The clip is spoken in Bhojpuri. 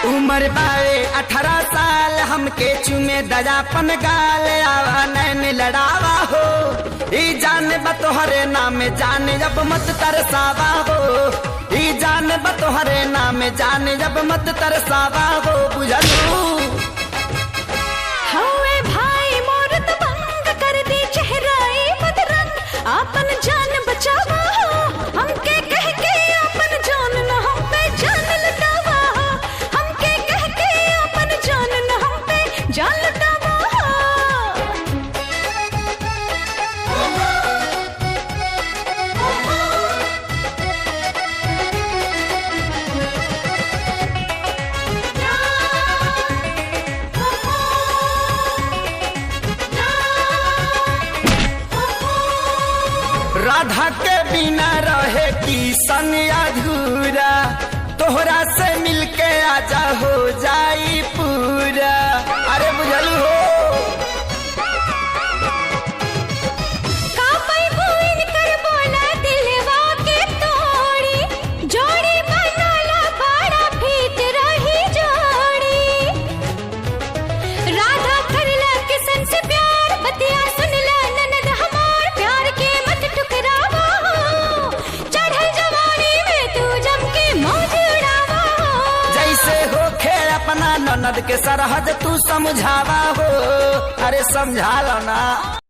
उम्र बावे 18 साल, हमके चुमे दयापन गाल, आवा नैन लड़ावा हो। ई जान बतोहरे नाम जान, जब मत तरसावा हो। ई जान बतोहरे नाम जान, जब मत तरसावा हो। बुझलू। हौवे भाई मोर दबंग, कर दी चेहरा ए बदरंग, आपन जान बचावा हो। हमके कह के आपन जान न हम पे जान लुटावा हो। हमके कह के आपन जान न हम पे जान लुटावा हो। राधा के बिना रहे किसन अधूरा, तोहरा से मिलके आजा हो जाई पूरा। अरे बुझलू हो। का पैबू इनकर बोला दिलवा के तोड़ी, जोड़ी बनाला बड़ा फीट रही जोड़ी। राधा करला किसन से प्यार, बतिया सुनला ननद हमार, प्यार के मत ठुकरावा हो। चढ़ल जवानी में तू जम के मौज उड़ावा हो। जैसे हो खेल अपना ननद के सरहद तू समझावा हो। अरे समझा लो ना।